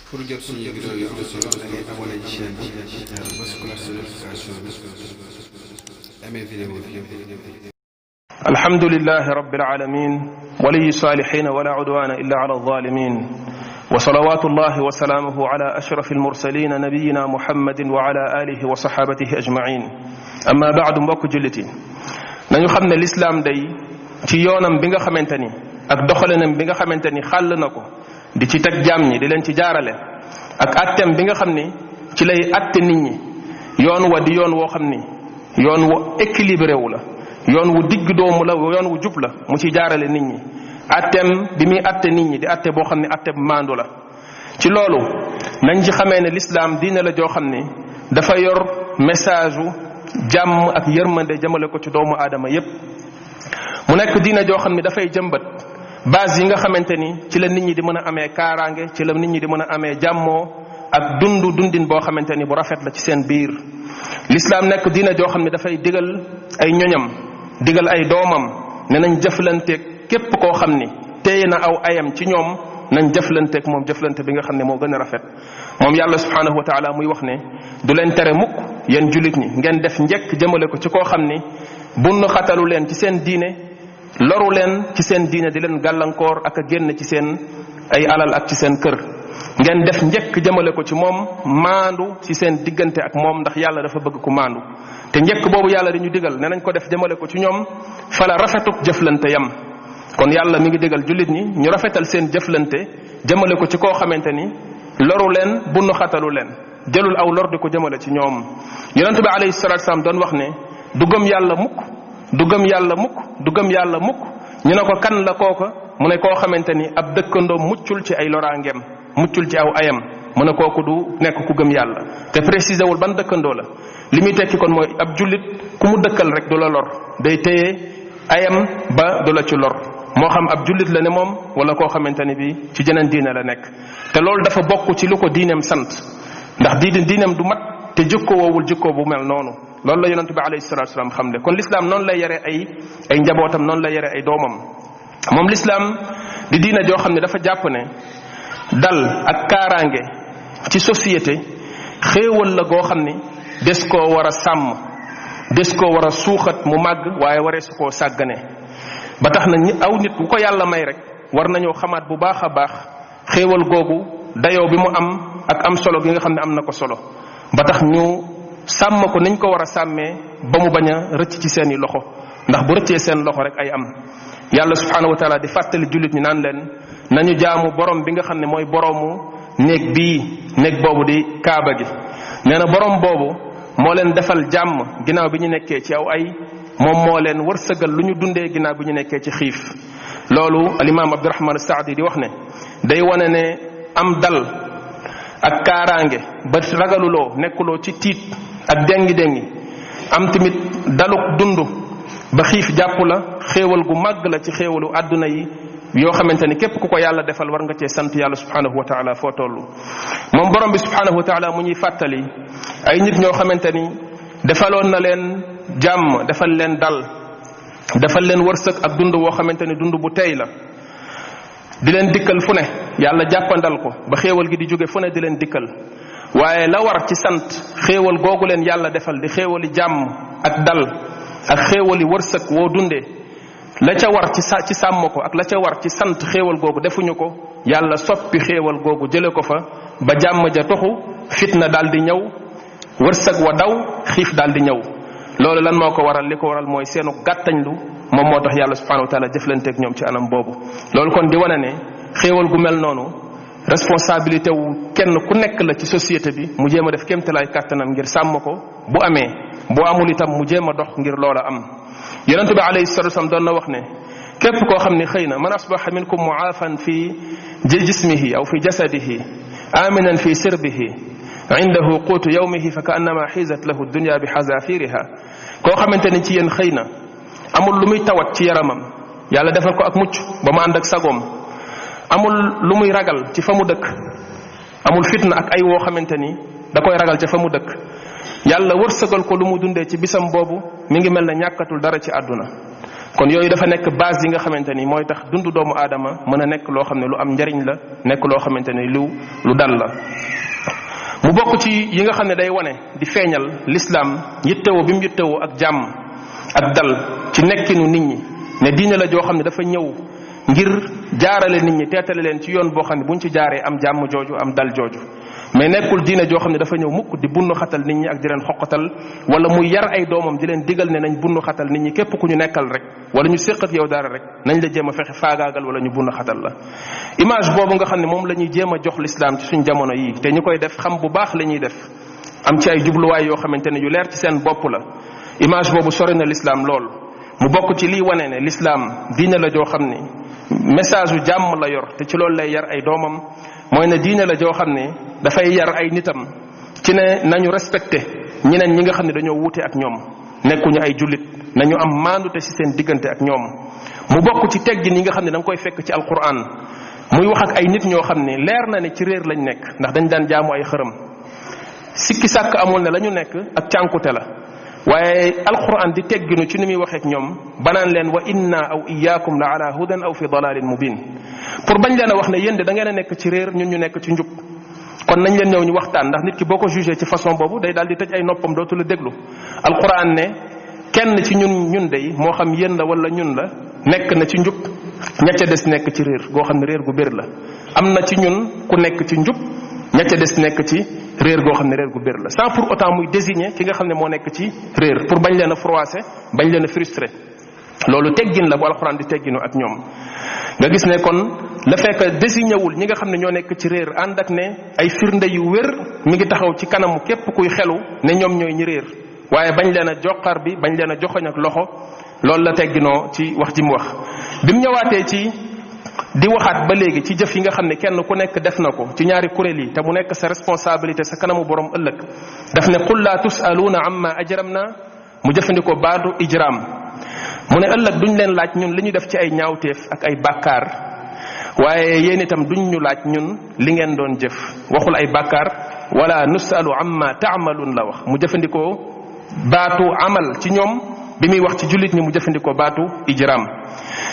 pour jot suñu vidéo yi am solo da ngay abonné ci chaîne bi bës cloche de notification bi amee vidéo bi. alhamdulillahi rabbil alamin waliyi salihin wala udwana illa ala adh-dhalimin wa salawatullahi wa salamuhu ala ashrafil mursalin nabiyyina muhammadin wa ala alihi wa sahabatihi ajma'in amma ba'du. mbokk julliti nañu xam ne l'islam day ci yoonam bi nga xamante ni ak doxalinam bi nga xamante ni xàll na ko di ci teg jaam ñi di leen ci jaarale ak attem bi nga xam ni ci lay atte nit ñi yoon wa di yoon woo xam ni yoon wu équilibré wu la, yoon wu digg doomu la, yoon wu jub la mu ci jaarale nit ñi. attem bi muy atte nit ñi di atte boo xam ne atte bu maandu la. ci loolu nañ ci xamee ne l'islam diine la joo xam ni dafa yor message u jàmm ak yërmande jëmale ko ci doomu aadama yépp. mu nekk diine joo xam ni dafay jëmbat base yi nga xamante ni ci la nit ñi di mën a amee kaaraange, ci la nit ñi di mën a amee jàmmoo ak dundin boo xamante ni bu rafet la ci seen biir. l'islam nekk diine joo xam ne dafay digal ay ñoñam, digal ay doomam ne nañ jëflanteeg képp koo xam ni téye na aw ayam ci ñoom, nañ jëflanteeg moom jëflante bi nga xam ne moo gën a rafet. moom yàlla subhanahu wa taala muy wax ne du leen tere mukk yéen jullit ñi ngeen def njekk jëmale ko ci koo xam ni bunn xatalu leen ci seen diine, loru leen ci seen diine, di leen gàllankoor ak a génn ci seen ay alal ak ci seen kër. ngeen def njekk jëmale ko ci moom, maandu ci seen diggante ak moom, ndax yàlla dafa bëgg ku maandu. te njekk boobu yàlla di ñu digal ne nañ ko def jëmale ko ci ñoom fala rafetuk jëflante yam. kon yàlla mi ngi digal jullit ñi ñu rafetal seen jëflante jëmale ko ci koo xamante ni loru leen, bunnu xatalu leen, jëlul aw lor di ko jëmale ci ñoom. yonente bi alayhi salatu wasalam doon wax ne du gëm yàlla mukk, du gëm yàlla mukk, du gëm yàlla mukk. ñu ne ko kan la kooka, mu ne koo xamante ni ab dëkkandoo muccul ci ay loraangeem, muccul ci aw ayam, mu ne kooku du nekk ku gëm yàlla. te précisé wul ban dëkkandoo la. li muy tekki kon mooy ab jullit ku mu dëkkal rek du la lor, day téye ayam ba du la ci lor, moo xam ab jullit la ne moom wala koo xamante ni bi ci jeneen diine la nekk. te loolu dafa bokk ci lu ko diineem sant, ndax diineem du mat te jikko woowul jikko bu mel noonu. loolu la yonente bi alayhi salatu wasalam xam ne kon l'islam noonu lay yare ay njabootam, noonu lay yare ay doomam. moom l'islam di diina joo xam ne dafa jàpp ne dal ak kaaraange ci société xéewal la goo xam ni des koo war a sàmm, des koo war a suuxat mu màgg, waaye waree su koo sàggane. ba tax na aw nit bu ko yàlla may rek war nañoo xamaat bu baax a baax xéewal googu dayoo bi mu am ak am solo gi nga xam ne am na ko solo, ba tax ñu sàmm ko niñ ko war a sàmmee ba mu bañ a rëcc ci seeni loxo, ndax bu rëccee seen loxo rek ay am. yàlla subhanahu wa taala di fàttali jullit ñi naan leen nañu jaamu borom bi nga xam ne mooy boroomu néeg bii, néeg boobu di kaaba gi. nee na borom boobu moo leen defal jàmm ginnaaw bi ñu nekkee ci aw ay, moom moo leen wërsëgal lu ñu dundee ginnaaw bi ñu nekkee ci xiif. loolu alimaam Abdurahman as-Saadi di wax ne day wane ne am dal ak kaaraange ba ragaluloo, nekkuloo ci tiit ak dengi am tamit daluk dund ba xiif jàpp la, xéewal gu màgg la ci xéewalu àdduna yi yoo xamante ni képp ku ko yàlla defal war nga cee sant yàlla subhanahu wa taala foo toll. moom borom bi subhanahu wa taala mu ñuy fàttali ay nit ñoo xamante ni defaloon na leen jàmm, defal leen dal, defal leen wërsëg ak dund woo xamante ni dund bu tey la, di leen dikkal fu ne, yàlla jàppandal ko ba xéewal gi di jóge fu ne di leen dikkal. waaye la war ci sant xéewal googu leen yàlla defal di xéewali jàmm ak dal ak xéewali wërsëg woo dundee, la ca war ci sàmm ko ak la ca war ci sant xéewal googu defuñu ko, yàlla soppi xéewal googu jële ko fa ba jàmm ja toxu, fitna daal di ñëw, wërsëg wa daw, xiif daal di ñëw. loolu lan moo ko waral? li ko waral mooy seenu gàttañlu, moom moo tax yàlla subhanahu wa taala jëflanteeg ñoom ci anam boobu. loolu kon di wane ne xéewal gu mel noonu responsabilité wu kenn ku nekk la ci société bi, mu jéem a def kéemtalaay kàttanam ngir sàmm ko, bu amee, bu amul itam mu jéem a dox ngir loola am. yonente bi alayhi salatu wasallam doon na wax ne képp koo xam ne xëy na man asbaha minkum mu'afan fi jismihi aw fi jasadihi aminan fi sirbihi indahu quutu yawmihi fa kaannama xizat lahu dunya bi xazafiriha. koo xamante ni ci yéen xëy na amul lu muy tawat ci yaramam, yàlla defal ko ak mucc ba mu ànd ak sagoom, amul lu muy ragal ci fa mu dëkk, amul fitna ak ay woo xamante ni da koy ragal ca fa mu dëkk yàlla wërsëgal ko lu mu dundee ci bisam boobu mi ngi mel ne ñàkkatul dara ci àdduna kon yooyu dafa nekk base yi nga xamante ni mooy tax dundu doomu aadama mën a nekk loo xam ne lu am njariñ la nekk loo xamante ni lu dal la mu bokk ci yi nga xam ne day wane di feeñal l'islam yittewoo bi mu yittewoo ak jàmm ak dal ci nekkinu nit ñi ne diine la joo xam ne dafa ñëw ngir jaarale nit ñi teetale leen ci yoon boo xam ne buñ ci jaaree am jàmm jooju am dal jooju mais nekkul diine joo xam ne dafa ñëw mukk di bunnu xatal nit ñi ak di leen xoqatal wala muy yar ay doomam di leen digal ne nañ bunnu xatal nit ñi képp ku ñu nekkal rek wala ñu séq ak yow dara rek nañ la jéem a fexe faagaagal wala ñu bunnu xatal la image boobu nga xam ne moom la ñuy jéem a jox l'islam ci suñ jamono yi te ñu koy def xam bu baax la ñuy def am ci ay jubluwaay yoo xamante ne yu leer ci seen bopp la image boobu sori na l'islam lool mu bokk ci liy wane ne l'islam diine la joo xam ni message u jàmm la yor te ci loolu lay yar ay doomam mooy ne diine la joo xam ne dafay yar ay nitam ci ne nañu respecté ñeneen ñi nga xam ne dañoo wuute ak ñoom nekkuñu ay jullit nañu am maandute ci seen diggante ak ñoom mu bokk ci teggin yi nga xam ne da nga koy fekk ci alquran muy wax ak ay nit ñoo xam ne leer na ne ci réer lañ nekk ndax dañ daan jaamu ay xërëm sikki sàkk amul ne la ñu nekk ak cànkute la waaye alquran di tegginu ci ni muy waxeek ñoom banaan leen wa inna aw iyaakum la ala hudan aw fi dalalin mubin pour bañ leen a wax ne yéen de da ngeen a nekk ci réer ñun ñu nekk ci njub kon nañ leen ñëw ñu waxtaan ndax nit ki boo ko jugé ci façon boobu day daal di tëj ay noppam dootu la déglu alquran ne kenn ci ñun day moo xam yéen la wala ñun la nekk na ci njub ña ca des nekk ci réer goo xam ne réer gu bér la am na ci ñun ku nekk ci njub ña ca des nekk ci réer goo xam ne réer gu bér la sans pour autant muy désigner ki nga xam ne moo nekk ci réer pour bañ leen a froisser bañ leen a frustré loolu teggin la bu alxuraan di tegginu ak ñoom nga gis ne kon la fekk désigné wul ñi nga xam ne ñoo nekk ci réer ànd ak ne ay firnde yu wér mi ngi taxaw ci kanamu képp kuy xelu ne ñoom ñooy ñi réer waaye bañ leen a joxar bi bañ leen a joxoñ ak loxo loolu la tegginoo ci wax ji mu wax bi mu ñëwaatee ci di waxaat ba léegi ci jëf yi nga xam ne kenn ku nekk def na ko ci ñaari kuréel yi te mu nekk sa responsabilité sa kanamu borom ëllëg daf ne qul laa tusaluuna amma ajramna mu jëfandikoo baatu ijram mu ne ëllëg duñ leen laaj ñun li ñu def ci ay ñaawteef ak ay bàkkaar waaye yéen itam duñ ñu laaj ñun li ngeen doon jëf waxul ay bàkkaar wala nusalu amma taamaluun la wax mu jëfandikoo baatu amal ci ñoom bi muy wax ci jullit ñi mu jëfandikoo baatu ijram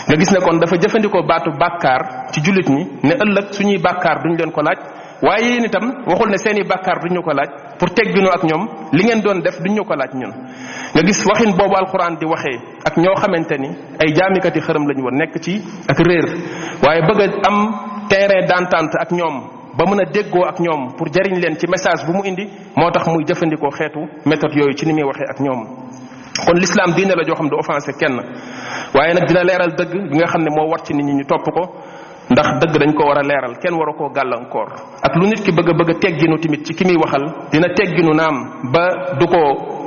nga gis ne kon dafa jëfandikoo baatu bàkkaar ci jullit ñi ne ëllëg suñuy bàkkaar duñ leen ko laaj waaye yéen itam waxul ne seeni bàkkaar duñ ñu ko laaj pour tegginu ak ñoom li ngeen doon def duñ ñu ko laaj ñun nga gis waxin boobu alxuraan di waxee ak ñoo xamante ni ay jaamikati xërëm lañu woon nekk ci ak réer waaye bëgg a am terrain d'entente ak ñoom ba mën a déggoo ak ñoom pour jariñ leen ci message bu mu indi moo tax muy jëfandikoo xeetu méthode yooyu ci ni muy waxee ak ñoom kon l'islam diine la joo xam ne du offensé kenn waaye nag dina leeral dëgg bi nga xam ne moo war ci nit ñi ñu topp ko ndax dëgg dañ ko war a leeral kenn waru koo gàllankoor ak lu nit ki bëgg a tegginu tamit ci ki muy waxal dina tegginu naam ba du ko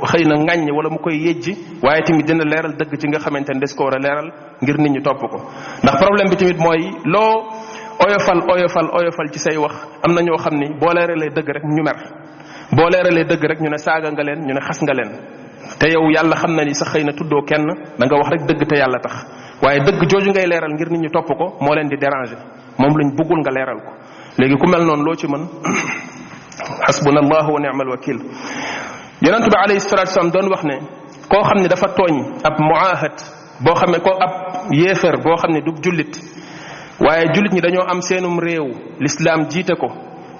xëy na ŋàññ wala mu koy yejji waaye tamit dina leeral dëgg ci nga xamante ne des ko war a leeral ngir nit ñi topp ko ndax problème bi tamit mooy loo oyofal ci say wax am na ñoo xam ni boo leeralee dëgg rek ñu mer boo leeralee dëgg rek ñu ne saaga nga leen ñu ne xas nga leen te yow yàlla xam na ni sax xëy na tuddoo kenn da nga wax rek dëgg te yàlla tax waaye dëgg jooju ngay leeral ngir nit ñi topp ko moo leen di déranger moom lañ bëggul nga leeral ko léegi ku mel noonu loo ci mën hasbunallahu wa ni'mal wakil yonent bi alayhi salatu wasallam doon wax ne koo xam ne dafa tooñ ab muahad boo xam ne ko ab yéefar boo xam ne du jullit waaye jullit ñi dañoo am seenum réew l'islam jiite ko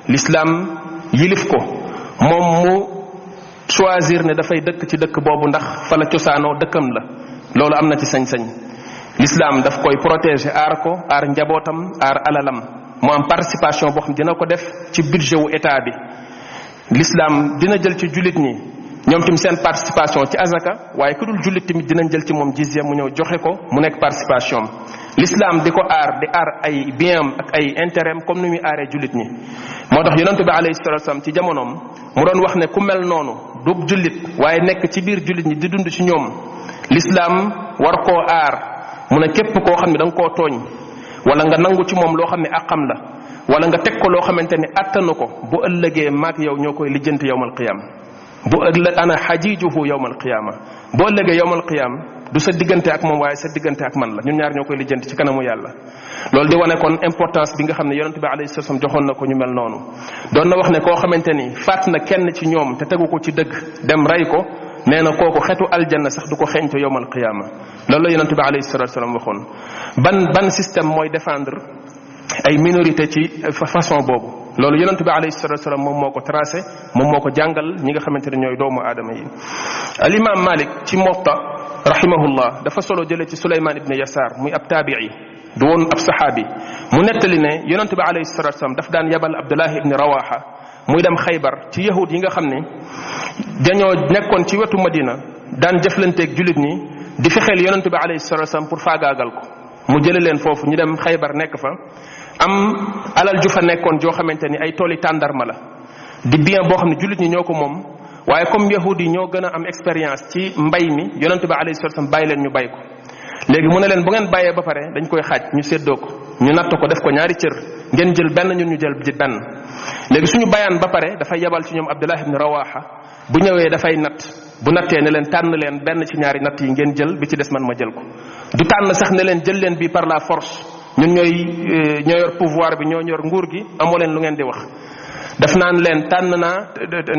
l'islam yilif ko moom mu choisir ne dafay dëkk ci dëkk boobu ndax fa la cosaanoo dëkkam la loolu am na ci sañ-sañ l'islam daf koy protéger aar ko aar njabootam aar alalam mu am participation boo xam dina ko def ci budget wu état bi l'islam dina jël ci jullit ñi ñoom tamit seen participation ci azaka waaye ku dul jullit tamit dinañ jël ci moom jizya mu ñëw joxe ko mu nekk participation l'islam di ko aar di aar ay bienam ak ay intérêt comme ni muy aaree jullit ñi moo tax yonent bi alayhi salatu wasallam ci jamonoom mu doon wax ne ku mel noonu du jullit waaye nekk ci biir jullit ñi di dund ci ñoom l'islam war koo aar mu ne képp koo xam ne da nga koo tooñ wala nga nangu ci moom loo xam ne àqam la wala nga teg ko loo xamante ne attanu ko bu ëllëgee maak yow ñoo koy lijjanti yawmal qiyaama bu ëllëg ana xajijuhu yawmal qiyaama bu ëllëgee yawmal qiyaama du sa diggante ak moom waaye sa diggante ak man la ñun ñaar ñoo koy lijjanti ci kanamu yàlla. loolu di wane kon importance bi nga xam ne yonent bi alayhi salaam joxoon na ko ñu mel noonu. doon na wax ne koo xamante ni faat na kenn ci ñoom te tegu ko ci dëgg dem rey ko nee na kooku xetu aljanna sax du ko xeeñtu yowmal qiyaama. loolu la yonent bi alayhi salaam waxoon. ban système mooy défendre ay minorité ci façon boobu. loolu yonent bi alayhi salaam moom moo ko tracé moom moo ko jàngal ñi nga xamante ne ñooy doomu aadama yi. al imam Malik ci Muwatta rahimahullah dafa solo jële ci Sulaymaan ibn Yasaar muy ab taabii du woon ab saxaabi mu nettali ne yonent bi alayhi salaam daf daan yabal Abdullah ibn Rawaha muy dem Xaybar ci yahud yi nga xam ne dañoo nekkoon ci wetu Madina daan jëflanteeg jullit ñi di fexeel yonent bi alayhi salaam pour faagaagal ko mu jële leen foofu ñu dem Xaybar nekk fa am alal ju fa nekkoon joo xamante ni ay tooli tàndarma la di bien boo xam ne jullit ñi ñoo ko moom waaye comme yahud yi ñoo gën a am expérience ci mbay mi yonent bi alayhi salaam bàyyi leen ñu bay ko. léegi mu ne leen bu ngeen bàyyee ba pare dañ koy xaaj ñu séddoo ko ñu natt ko def ko ñaari cër ngeen jël benn ñun ñu jël benn. léegi suñu bayaan ba pare dafay yebal ci ñoom Abdullah ibn Rawaha bu ñëwee dafay natt bu nattee ne leen tànn leen benn ci ñaari natt yi ngeen jël bi ci des man ma jël ko du tànn sax ne leen jël leen bi par la force ñun ñoo yor pouvoir bi ñoo yor nguur gi amoo leen lu ngeen di wax. daf naan leen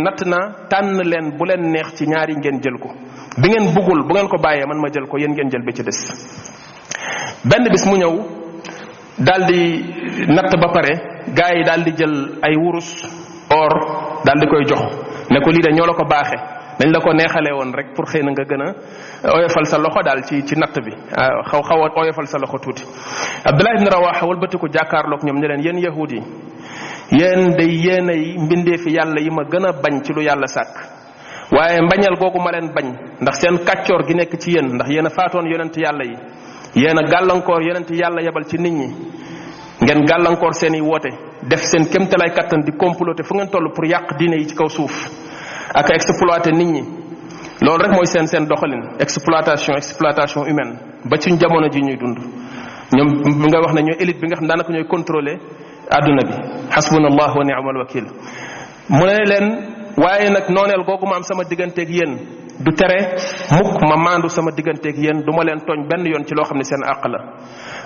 natt naa tànn leen bu leen neex ci ñaari ngeen jël ko bi ngeen buggul bu ngeen ko bàyyee man ma jël ko yéen ngeen jël bi ci des. benn bis mu ñëw daal di natt ba pare gars yi daal di jël ay wurus or daal di koy jox ne ko lii de ñoo la ko baaxe dañ la ko neexalee woon rek pour xëy na nga gën a oyofal sa loxo daal ci natt bi xaw a oyofal sa loxo tuuti. Abdullah ibn Rawaha walbatiku jàkkaarloog ñoom ne leen yéen yahud yi yéen day yéenay mbindeefi yàlla yi ma gën a bañ ci lu yàlla sàkk waaye mbañal googu ma leen bañ ndax seen kàccoor gi nekk ci yéen ndax yéen a faatoon yonent yàlla yi yéen a gàllankoor yonent yàlla yebal ci nit ñi ngeen gàllankoor seen i woote def seen kéemtalaay kattan di comploter fu ngeen toll pour yàq diine yi ci kaw suuf ak exploiter nit ñi loolu rek mooy seen doxalin exploitation humaine ba ci jamono ji ñuy dund ñoom nga wax ne ñooy élite bi nga xam daanaka ñooy contrôler adduna bi hasbunallah wa ni'mal wakil mu ne leen waaye nag nooneel googu ma am sama digganteeg yéen du tere mukk ma maandu sama digganteeg yéen du ma leen tooñ benn yoon ci loo xam ne seen àq la.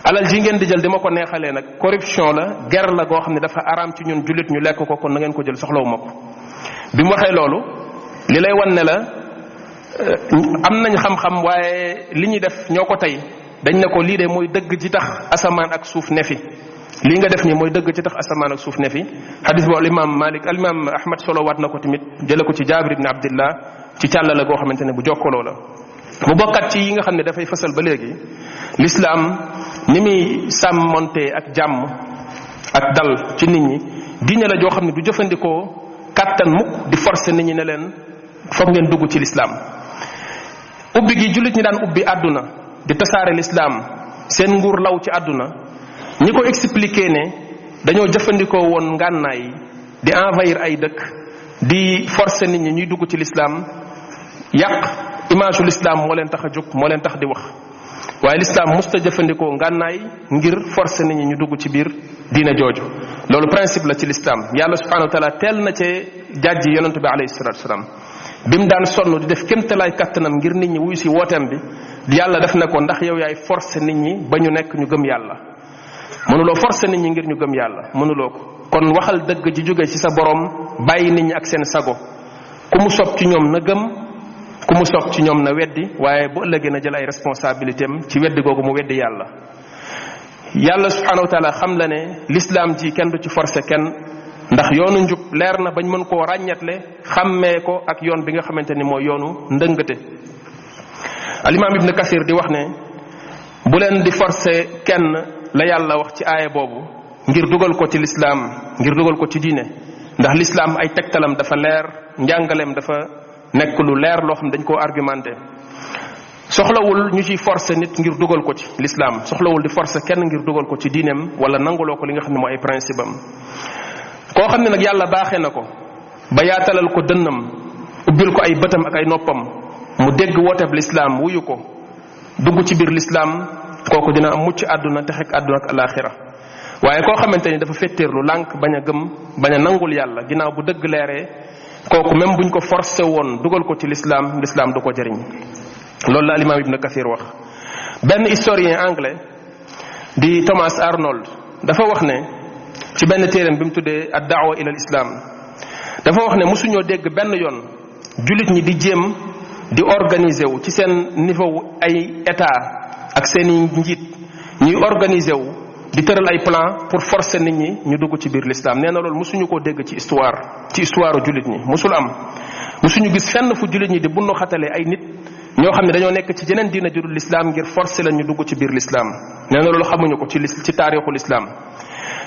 alal ji ngeen di jël di ma ko neexalee nag corruption la guerre la goo xam ne dafa araam ci ñun jullit ñu lekk ko kon na ngeen ko jël soxlawu ma ko. bi mu waxee loolu li lay wan ne la am nañ xam-xam waaye li ñuy def ñoo ko tey dañ ne ko lii de mooy dëgg ji tax asamaan ak suuf ne fi. lii nga def nii mooy dëgg ci tax asamaan ak suuf ne fi xadis boobu alimam Malik alimam Ahmad solo waat na ko tamit jële ko ci Jaabir ibn Abdillah ci càllala goo xamante ne bu jokkaloo la. mu bokkat ci yi nga xam ne dafay fësal ba léegi l'islam ni muy sàmmonte ak jàmm ak dal ci nit ñi diine la joo xam ne du jëfandikoo kàttan mukk di forcer nit ñi ne leen foog ngeen dugg ci l'islam. ubbi gi jullit ñi daan ubbi àdduna di tasaare l'islam seen nguur law ci àdduna ñi ko expliqué ne dañoo jëfandikoo woon ngànnaay di envahir ay dëkk di forcer nit ñi ñuy dugg ci l'islam yàq image u l'islam moo leen tax a jóg moo leen tax di wax waaye l'islam musta jëfandikoo ngànnaay ngir forcer nit ñi ñu dugg ci biir diina jooju. loolu principe la ci l'islam yàlla subhanahu wa taala teel na cee jàjji yonente bi alayhi salatu wasalam bi mu daan sonn di def kémtalaay kattanam ngir nit ñi wuyu si wooteem bi yàlla def na ko ndax yow yaay forcer nit ñi ba ñu nekk ñu gëm yàlla. mënuloo forcer nit ñi ngir ñu gëm yàlla mënuloo ko kon waxal dëgg ji jóge ci sa borom bàyyi nit ñi ak seen sago ku mu sopp ci ñoom na gëm ku mu sopp ci ñoom na weddi waaye bu ëllëgee na jël ay responsabilité am ci weddi googu mu weddi yàlla. yàlla subhanahu wa taala xam la ne l'islam ji kenn du ci forcer kenn ndax yoonu njub leer na bañ mën koo ràññatle xàmmee ko ak yoon bi nga xamante ni mooy yoonu ndëngate. alimam Ibn Kathir di wax ne bu leen di forcer kenn la yàlla wax ci aaya boobu ngir dugal ko ci l'islam ngir dugal ko ci diine ndax l'islam ay tegtalam dafa leer njàngaleem dafa nekk lu leer loo xam dañ koo argumenté. soxlawul ñu ciy forcer nit ngir dugal ko ci l'islam soxlawul di forcer kenn ngir dugal ko ci diineem wala nanguloo ko li nga xam ne mooy ay principe am. koo xam ne nag yàlla baaxee na ko ba yaatalal ko dënnam ubbil ko ay bëtam ak ay noppam mu dégg wooteeb l'islam wuyu ko dugg ci biir l'islam kooku dina am mucc àdduna texek àdduna ak alaxira. waaye koo xamante ni dafa fetteerlu lànk bañ a gëm bañ a nangul yàlla ginnaaw bu dëgg leeree kooku même buñ ko forcé woon dugal ko ci l'islam du ko jëriñ. loolu la al-imam Ibn Kathir wax. benn historien anglais di Thomas Arnold dafa wax ne ci benn téereem bi mu tuddee ad-da'wa ila al-islam dafa wax ne mosuñoo dégg benn yoon jullit ñi di jéem di organiser wu ci seen niveau ay état ak seeni njiit ñuy organiser wu di tëral ay plan pour forcer nit ñi ñu dugg ci biir l'islam. nee na loolu mosuñu koo dégg ci histoire jullit ñi mosul am. mosuñu gis fenn fu jullit ñi di bunnu xatale ay nit ñoo xam ne dañoo nekk ci jeneen diina judul l'islam ngir forcer leen ñu dugg ci biir l'islam. nee na loolu xamuñu ko ci taarixu l'islam.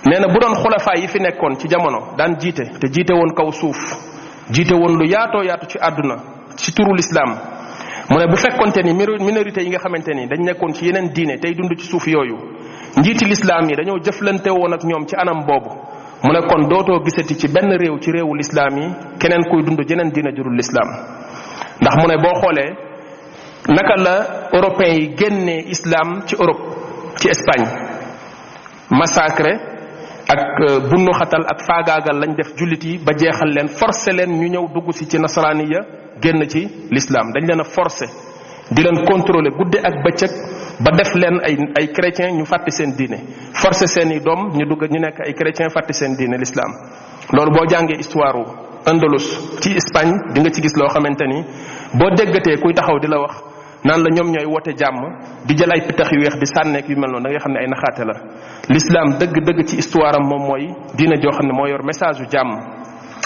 nee na bu doon xulafaay yi fi nekkoon ci jamono daan jiite te jiite woon kaw suuf jiite woon lu yaatoo yaatu ci àdduna ci turu l'islam mu ne bu fekkonte ni minorité yi nga xamante ni dañ nekkoon ci yeneen diine tey dund ci suuf yooyu njiiti l'islam yi dañoo jëflante woon ak ñoom ci anam boobu mu ne kon dootoo gisati ci benn réew ci réewu l'islam yi keneen kuy dund jeneen diina judul l'islam. ndax mu ne boo xoolee naka la européens yi génnee islam ci Europe ci Espagne massacre ak bunnu xatal ak faagaagal lañ def jullit yi ba jeexal leen forcer leen ñu ñëw dugg si ci nasaraaniya génn ci l'islam. dañ leen a forcer di leen contrôler guddi ak bëccëg ba def leen ay chrétiens ñu fàtte seen diine forcer seeni doom ñu dugg ñu nekk ay chrétiens fàtte seen diine l'islam. loolu boo jàngee histoire Andalus ci Espagne di nga ci gis loo xamante ni boo déggatee kuy taxaw di la wax naan la ñoom ñooy wote jàmm di jël ay pitax yu weex di sànneek yu mel noonu da ngay xam ne ay naxaate la. l'islam dëgg-dëgg ci histoire am moom mooy diina joo xam ne moo yor message yu jàmm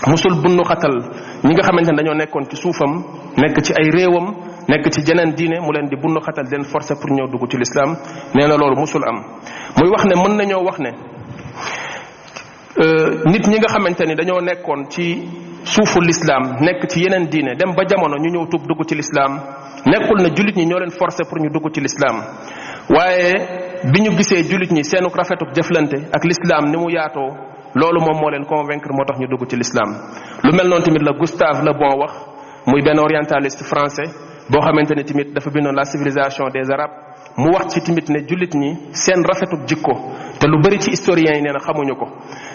musul bunnu xatal ñi nga xamante ne dañoo nekkoon ci suufam nekk ci ay réewam nekk ci jeneen diine mu leen di bunnu xatal di leen forcer pour ñëw dugg ci l'islam. nee na loolu musul am. muy wax ne mën nañoo wax ne nit ñi nga xamante ni dañoo nekkoon ci suufu l'islam nekk ci yeneen diine dem ba jamono ñu ñëw tuub dugg ci l'islam nekkul ne jullit ñi ñoo leen forcer pour ñu dugg ci l'islam waaye bi ñu gisee jullit ñi seenuk rafetuk jëflante ak l'islam ni mu yaatoo loolu moom moo leen convaincre moo tax ñu dugg ci l'islam. lu mel noonu tamit la Gustave Le Bon wax muy benn orientaliste français boo xamante ni tamit dafa bindoon la civilisation des arabes mu wax ci tamit ne jullit ñi seen rafetuk jikko te lu bari ci historiens yi nee na xamuñu ko.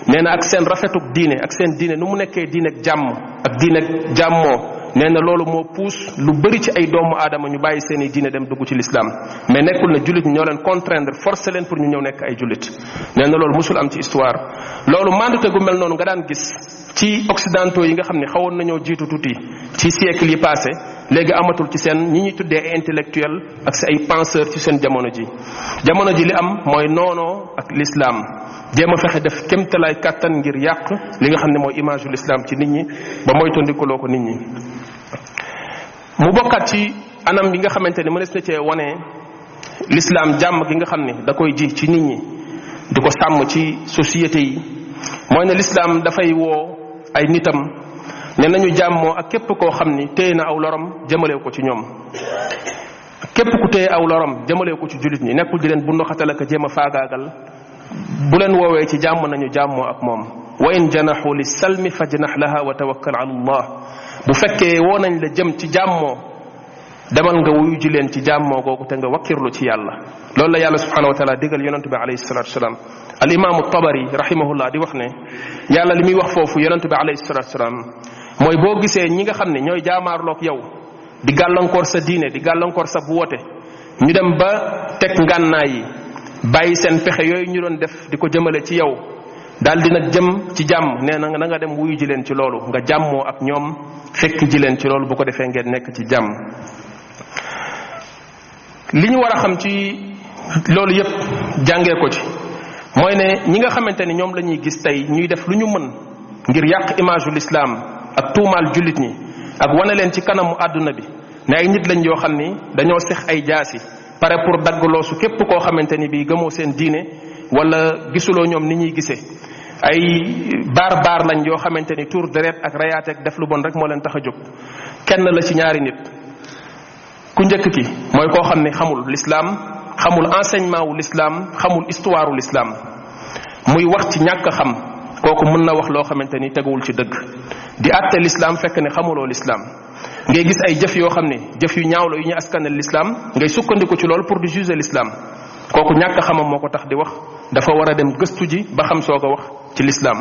nee na ak seen rafetuk diine ak seen diine nu mu nekkee diine ak jàmm ak diine ak jàmmoo nee na loolu moo pousse lu bari ci ay doomu aadama ñu bàyyi seeni diine dem dugg ci l'islam. mais nekkul na jullit ñi ñoo leen contraindre forcer leen pour ñu ñëw nekk ay jullit. nee na loolu musul am ci histoire. loolu mandute gu mel noonu nga daan gis ci occidentaux yi nga xam ne xawoon nañoo jiitu tuuti ci siècle yi passé léegi amatul ci seen ñi ñuy tuddee ay intellectuel ak si ay penseurs ci seen jamono ji. jamono ji li am mooy noonoo ak l'islam jéem a fexe def kémtalaay kàttan ngir yàq li nga xam ne mooy image yu l'islam ci nit ñi ba moytandikuloo ko nit ñi. mu bokkaat ci anam bi nga xamante ni mënees na cee wane l'islam jàmm gi nga xam ne da koy ji ci nit ñi di ko sàmm ci société yi mooy ne l'islam dafay woo ay nitam ne nañu jàmmoo ak képp koo xam ni téye na aw loram jëmalew ko ci ñoom. képp ku téye aw loram jëmalew ko ci jullit ñi nekkul di leen bundu xatal ak jéem a faagaagal bu leen woowee ci jàmm nañu jàmmoo ak moom. wa in janaxu li salmi fajnax laha wa tawakkal ala allah. bu fekkee woo nañ la jëm ci jàmmoo demal nga wuyu ji leen ci jàmmoo googu te nga wakkirlu ci yàlla. loolu la yàlla subhanahu wa taala digal yonente bi alayhi salatu wasalaam. al imaamu tabari rahimahullah di wax ne yàlla li muy wax foofu yonente bi alayhi salatu wasalaam mooy boo gisee ñi nga xam ne ñooy jaamaarloog yow di gàllankoor sa diine di gàllankoor sa woote ñu dem ba teg ngànnaay yi bàyyi seen pexe yooyu ñu doon def di ko jëmale ci yow daal di nag jëm ci jàmm nee na nga dem wuyu ji leen ci loolu nga jàmmoo ak ñoom fekk ji leen ci loolu bu ko defee ngeen nekk ci jàmm. li ñu war a xam ci loolu yépp jàngee ko ci mooy ne ñi nga xamante ni ñoom la ñuy gis tey ñuy def lu ñu mën ngir yàq image u l'islam ak tuumaal jullit ñi ak wane leen ci kanamu àdduna bi ne ay nit lañ yoo xam ni dañoo sex ay jaasi pare pour daggloosu képp koo xamante ni bii gëmoo seen diine wala gisuloo ñoom ni ñuy gisee. ay baar lañ yoo xamante ni tuur deret ak rayaate ak def lu bon rek moo leen tax a jóg. kenn la ci ñaari nit ku njëkk ki mooy koo xam ne xamul l'islam xamul enseignement wu l'islam xamul histoire wu l'islam muy wax ci ñàkk xam kooku mën na wax loo xamante ni teguwul ci dëgg di àtte l'islam fekk ne xamuloo l'islam. ngay gis ay jëf yoo xam ne jëf yu ñaaw la yu ñu askanal l'islam ngay sukkandiku ci loolu pour di juger l'islam kooku ñàkk xamam moo ko tax di wax dafa war a dem gëstu ji ba xam soog a wax ci l'islam.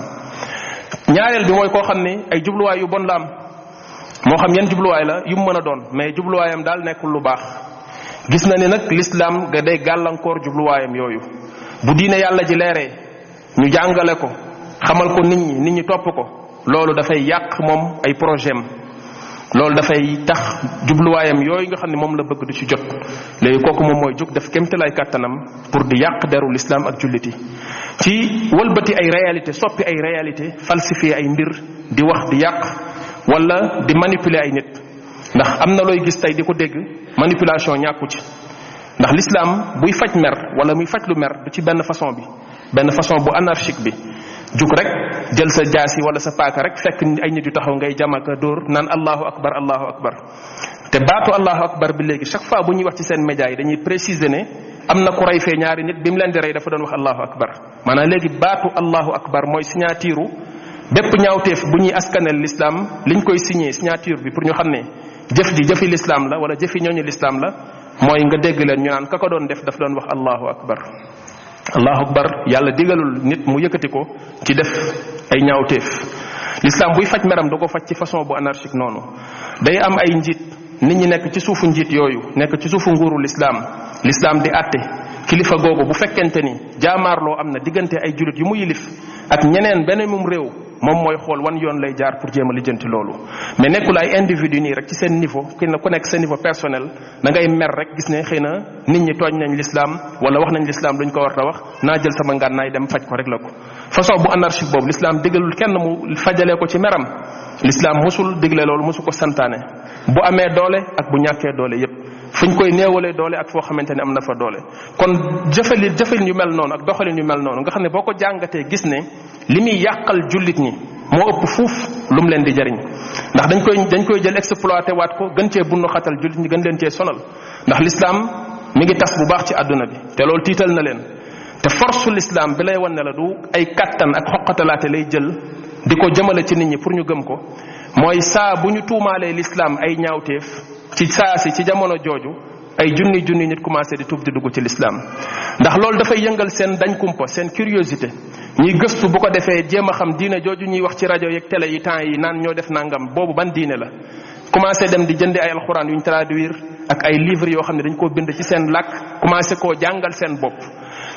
ñaareel bi mooy koo xam ne ay jubluwaay yu bon la am moo xam yan jubluwaay la yu mu mën a doon mais jubluwaayam daal nekkul lu baax. gis na ni nag l'islam ga day gàllankoor jubluwaayam yooyu. bu diine yàlla ji leeree ñu jàngale ko xamal ko nit ñi topp ko loolu dafay yàq moom ay projet am loolu dafay tax jubluwaayam yooyu nga xam ne moom la bëgg du ci jot. léegi kooku moom mooy jóg def kéemtalaay kàttanam pour di yàq deru l'islam ak julliti ci wëlbati ay réalité soppi ay réalité falsifier ay mbir di wax di yàq wala di manipuler ay nit. ndax am na looy gis tey di ko dégg manipulation ñàkku ci ndax l'islam buy faj mer wala muy faj lu mer du ci benn façon bu anarchique bi juk rek jël sa jaasi wala sa paaka rek fekk ay nit yu taxaw ngay jamaka dóor naan allahu akbar te baatu allahu akbar bi léegi chaque fois bu ñuy wax ci seen média yi dañuy préciser ne am na ku rey fee ñaari nit bi mu leen di rey dafa doon wax allahu akbar maanaam léegi baatu allahu akbar mooy signature bépp ñaawteef bu ñuy askanel l'islam liñ koy signé signature bi pour ñu xam ne jëf ji jëfi l'islam la wala jëfi ñooñu l'islam la mooy nga dégg leen ñu naan ka ko doon def daf doon wax allahu akbar. allahu akbar yàlla digalul nit mu yëkkati ko ci def ay ñaawteef l'islam buy faj meram da ko faj ci façon bu anarchique noonu day am ay njiit nit ñi nekk ci suufu njiit yooyu nekk ci suufu nguuru l'islam di àtte kilifa googu bu fekkente ni jaamaarloo am na diggante ay julit yu mu yilif ak ñeneen beneen mum réew moom mooy xool wan yoon lay jaar pour jéem a lijjanti loolu mais nekkul ay individu nii rek ci seen niveau ku nekk sa niveau personnel da ngay mer rek gis ne xëy na nit ñi tooñ nañ l'islam wala wax nañ l'islam luñ ko war a wax naa jël sama ngànnaay dem faj ko rek la ko façon bu anarchique boobu l'islam digalul kenn mu fajalee ko ci meram l'islam musul digle loolu musu ko santaane bu amee doole ak bu ñàkkee doole yépp fuñ koy néewalee doole ak foo xamante ne am na fa doole kon jëfalin yu mel noonu ak doxalin yu mel noonu nga xam ne boo ko jàngatee gis ne li muy yàqal jullit ñi moo ëpp fuuf lu mu leen di jariñ ndax dañ koy jël exploité waat ko gën cee bunnu xatal jullit ñi gën leen cee sonal ndax l'islam mi ngi tas bu baax ci àdduna bi te loolu tiital na leen te force l'islam bi lay wan ne la du ay kattan ak xoqatalaate lay jël di ko jëmale ci nit ñi pour ñu gëm ko mooy saa bu ñu tuumaalee l'islam ay ñaawteef ci saa si ci jamono jooju ay junni nit commencé di tuub di dugg ci l'islam ndax loolu dafay yëngal seen dañ kumpa seen curiosité ñuy gëstu bu ko defee jéem a xam diine jooju ñuy wax ci rajo yeeg télé yi temps yi naan ñoo def nangam boobu ban diine la commencé dem di jëndi ay alxuraan yuñ traduire ak ay livres yoo xam ne dañ koo bind ci seen làkk commencé koo jàngal seen bopp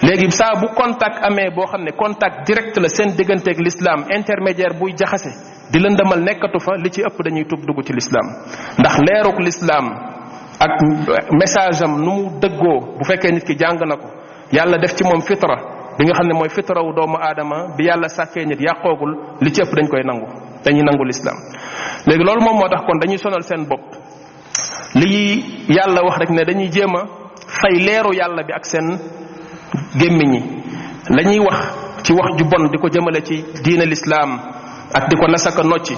léegi saa bu contact amee boo xam ne contact direct la seen digganteeg l'islam intermédiaire buy jaxase di lëndëmal nekkatu fa li ci ëpp dañuy tub dugg ci l'islam ndax leeruk l'islam ak message am nu mu dëggoo bu fekkee nit ki jàng na ko yàlla def ci moom fitra bi nga xam ne mooy fitra wu doomu aadama bi yàlla sàkkee nit yàqoogul li ci ëpp dañ koy nangu dañuy nangu l'islam léegi loolu moom moo tax kon dañuy sonal seen bopp li yàlla wax rek ne dañuy jéem a fay leeru yàlla bi ak seen gémmiñ yi la ñuy wax ci wax ju bon di ko jëmale ci diine l'islam ak di ko nasaka nocci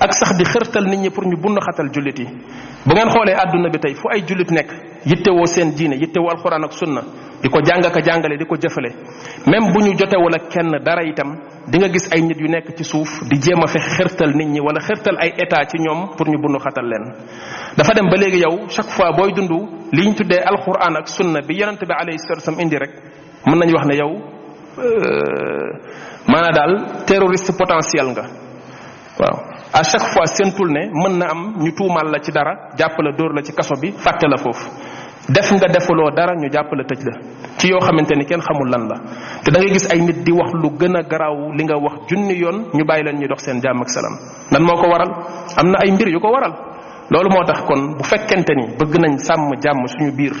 ak sax di xërtal nit ñi pour ñu bunn xatal jullit yi bu ngeen xoolee àdduna bi tey fu ay jullit nekk yittewoo seen diine yittewoo alxuraan ak sunna di ko jàng ak jàngale di ko jëfale même bu ñu jotewul ak kenn dara itam di nga gis ay nit yu nekk ci suuf di jéem a fexe xërtal nit ñi wala xërtal ay état ci ñoom pour ñu bunn xatal leen dafa dem ba léegi yow chaque fois booy dund li ñu tuddee alxuraan ak sunna bi yonent bi alayhi salatu wasallam indi rek mën nañu wax ne yow maanaam daal terroriste potentiel nga waaw à chaque fois seentul ne mën na am ñu tuumal la ci dara jàpp la dóor la ci kaso bi fàtte la foofu def nga defuloo dara ñu jàpp la tëj la ci yoo xamante ni kenn xamul lan la te da ngay gis ay nit di wax lu gën a garaaw li nga wax junni yoon ñu bàyyi leen ñu dox seen jàmm ak salaam lan moo ko waral am na ay mbir yu ko waral loolu moo tax kon bu fekkente ni bëgg nañ sàmm jàmm suñu biir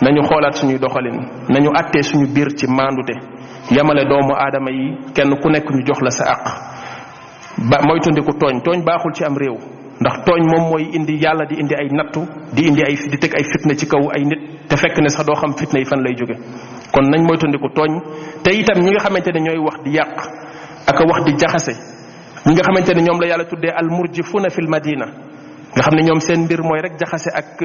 nañu xoolaat suñuy doxalin nañu àttee suñu biir ci maandute yamale doomu aadama yi kenn ku nekk ñu jox la sa àq ba moytandiku tooñ baaxul ci am réew ndax tooñ moom mooy indi yàlla di indi ay nattu di teg ay fitna ci kaw ay nit te fekk ne sax doo xam fitna yi fan lay jóge kon nañ moytandiku tooñ te itam ñi nga xamante ne ñooy wax di yàq ak wax di jaxase ñi nga xamante ne ñoom la yàlla tuddee al murjifuna fil madina nga xam ne ñoom seen mbir mooy rek jaxase ak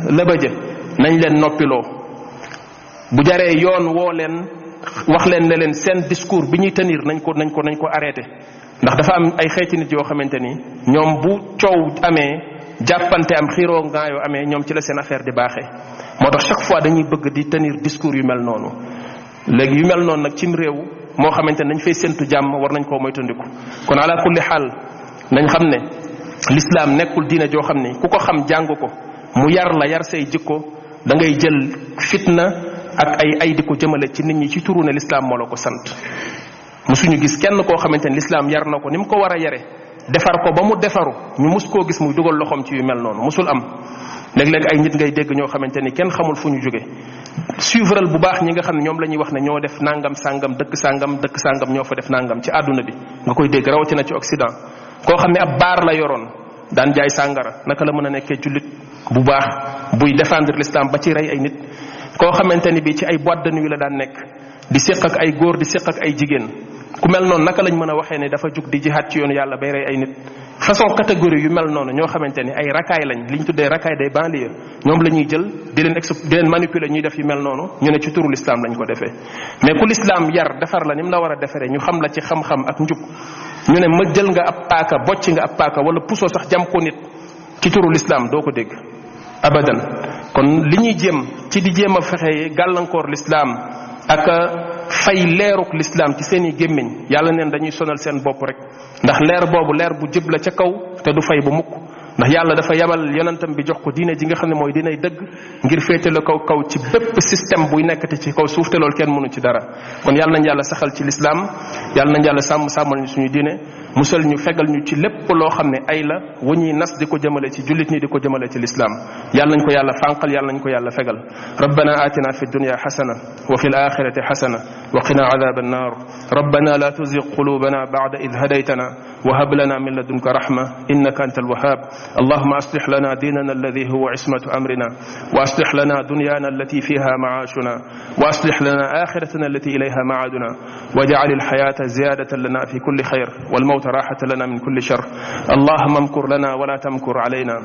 lëbëje nañ leen noppiloo bu jaree yoon woo leen wax leen ne leen seen discours bi ñuy tenir nañ ko arrêté ndax dafa am ay xeeti nit yoo xamante ni ñoom bu coow amee jàppante am xiiroo ngaayoo amee ñoom ci la seen affaire di baaxee moo tax chaque fois dañuy bëgg di tenir discours yu mel noonu léegi yu mel noonu nag cim réew moo xamante ne dañ fay séntu jàmm war nañ koo moytandiku kon ala kulli xaal nañ xam ne l'islam nekkul diine joo xam ni ku ko xam jàng ko mu yar la yar say jikko da ngay jël fitna ak ay di ko jëmale ci nit ñi ci turu ne l'islam moo la ko sant. musuñu gis kenn koo xamante ni l'islam yar na ko ni mu ko war a yare defar ko ba mu defaru ñu mus koo gis muy dugal loxoom ci yu mel noonu musul am. léeg-léeg ay nit ngay dégg ñoo xamante ni kenn xamul fu ñu jóge suivral bu baax ñi nga xam ne ñoom la ñuy wax ne ñoo def nangam sangam dëkk sangam ñoo fa def nangam ci àdduna bi nga koy dégg rawatina ci Occident. koo xam ne ab baar la yoroon daan jaay sàngara naka la mën a nekkee jullit bu baax buy défendre l'islam ba ci rey ay nit. koo xamante ni bi ci ay boîte de nuit la daan nekk di séq ak ay góor di séq ak ay jigéen ku mel noonu naka lañ mën a waxee ne dafa jug di jihaad ci yoonu yàlla bay rey ay nit. façon catégorie yu mel noonu ñoo xamante ni ay rakaay lañ liñ tuddee rakaay des banlieues ñoom la ñuy jël di leen manipuler ñuy def yu mel noonu ñu ne ci turu l'islam lañ ko defee. mais ku l'islam yar defar la ni mu la war a defaree ñu xam la ci xam-xam ak njub ñu ne ma jël nga ab paaka bocc nga ab paaka wala puso sax jam ko nit ci turu l'islam doo ko dégg abadan. kon li ñuy jéem ci di jéem a fexe gàllankoor l'islam ak fay leeruk l'islam ci seen i gémmiñ yàlla neen dañuy sonal seen bopp rek ndax leer boobu leer bu jëb la ca kaw te du fay bu mukk. ndax yàlla dafa yabal yonentam bi jox ko diine ji nga xam ne mooy diinay dëgg ngir féete la kaw ci bépp système buy nekkati ci kaw suuf te loolu kenn mënu ci dara. kon yàlla nañ yàlla saxal ci l'islam yàlla nañ yàlla sàmmal ñu suñu diine musal ñu fegal ñu ci lépp loo xam ne ay la wu ñuy nas di ko jëmale ci jullit ñi di ko jëmale ci l'islam yàlla nañ ko yàlla fànqal yàlla nañ ko yàlla fegal. rabbana atina fi dunya hasana wa fil akhirati hasana wa qina adhaban nar rabbana la tuzigh qulubana ba'da idh hadaytana wa hab lana min ladunka rahma innaka antal wahhab. اللهم أصلح لنا ديننا الذي هو عصمة أمرنا وأصلح لنا دنيانا التي فيها معاشنا وأصلح لنا آخرتنا التي إليها معادنا واجعل الحياة زيادة لنا في كل خير والموت راحة لنا من كل شر. اللهم امكر لنا ولا تمكر علينا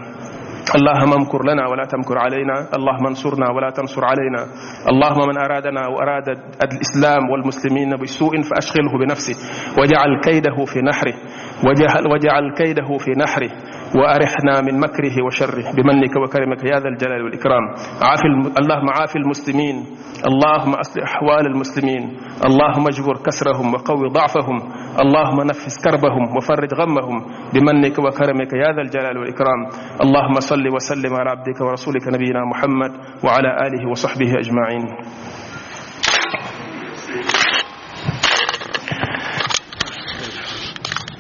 اللهم امكر لنا ولا تمكر علينا اللهم انصرنا ولا تنصر علينا. اللهم من أرادنا وأراد الإسلام والمسلمين بسوء فأشغله بنفسه واجعل كيده في نحره وأرحنا من مكره وشره بمنك وكرمك يا ذا الجلال والإكرام. اللهم عاف المسلمين اللهم أصلح أحوال المسلمين اللهم اجبر كسرهم وقوي ضعفهم اللهم نفس كربهم وفرج غمهم بمنك وكرمك يا ذا الجلال والإكرام. اللهم صل وسلم على عبدك ورسولك نبينا محمد وعلى آله وصحبه أجمعين.